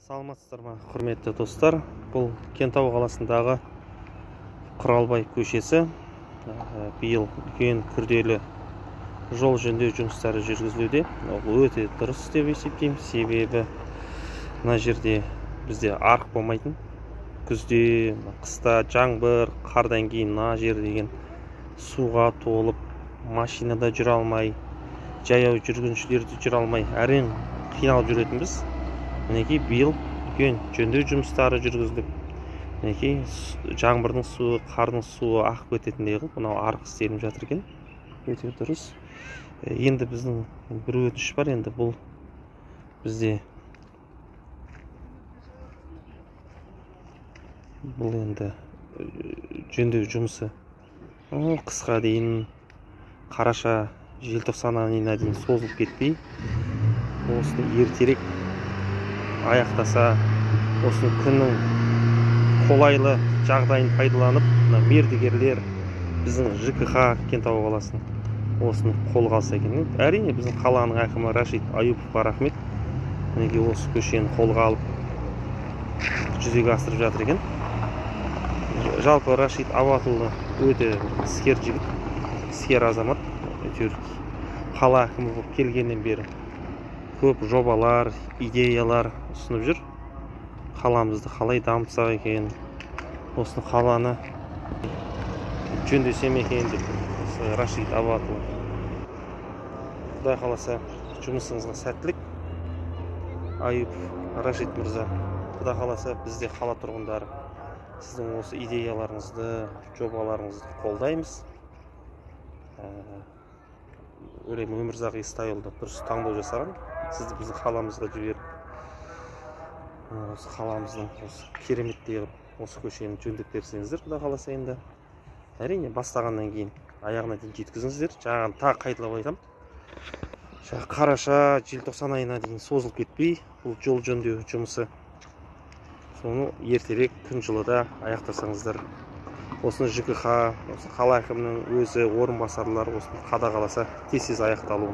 Саламатсыздар ма, құрметті достар. Бұл Кентау қаласындағы Құралбай көшесі. Биыл үлкен күрделі жол жөндеу жұмыстары жүргізілуде. Ол өте дұрыс деп есептеймін, себебі мына жерде бізде арық болмайтын. Күзде, қыста жаңбыр, қардан кейін мына жер деген суға толып, машинада жүре алмай, жаяу жүргіншілер де жүре алмай, әрең қиналып жүретінбіз. Мінекей биыл үлкен жөндеу жұмыстары жүргізіліп, мінекей жаңбырдың суы, қардың суы ағып кететіндей қылып мынау арық істелініп жатыр екен. Өте дұрыс. Енді біздің бір өтініш бар, енді бұл бізде бұл енді жөндеу жұмысы қысқа дейін, қараша, желтоқсан айына дейін созылып кетпей, осыны ертерек аяқтаса, осы күннің қолайлы жағдайын пайдаланып, мына мердігерлер, біздің ЖКХ Кентау қаласының осыны қолға алса екен. Әрине біздің қаланың әкімі Рашид Аюповқа рахмет. Мінекей осы көшені қолға алып жүзеге асырып жатыр екен. Жалпы Рашид Абатұлы өте іскер жігіт, іскер азамат. Әйтеуір қала әкімі болып келгеннен бері көп жобалар, идеялар ұсынып жүр. Қаламызды қалай дамытсақ екен, осыны қаланы жөндесем екен деп осы Рашид Абатұлы. Құдай қаласа жұмысыңызға сәттілік, Аюпов Рашид мырза. Құдай қаласа біз де қала тұрғындары сіздің осы идеяларыңызды, жобаларыңызды қолдаймыз. Ойлаймын, Өмірзақ Естайұлы да дұрыс таңдау жасаған. Сізді біздің қаламызға жіберіп, осы қаламыздың осы кереметтей қылып осы көшені жөндеп берсеңіздер, Құдай қаласа енді әрине бастағаннан кейін аяғына дейін жеткізіңіздер. Жаңағы тағы қайталап айтамын, қараша, желтоқсан айына дейін созылып кетпей бұл жол жөндеу жұмысы, соны ертерек күн жылыда аяқтасаңыздар, осыны ЖКХ, осы қала әкімінің өзі, орынбасарлары осыны қадағаласа тез-тез аяқталуын,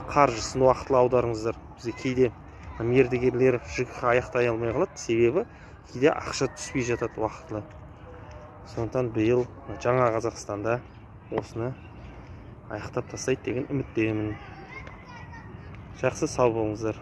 қаржысын уақытылы аударыңыздар. Бізге кейде мердігерлер ЖКХ аяқтай алмай қалады, себебі кейде ақша түспей жатады уақытылы. Сондықтан биыл Жаңа Қазақстанда осыны аяқтап тастайды деген үміттемін. Жақсы, сау болыңыздар.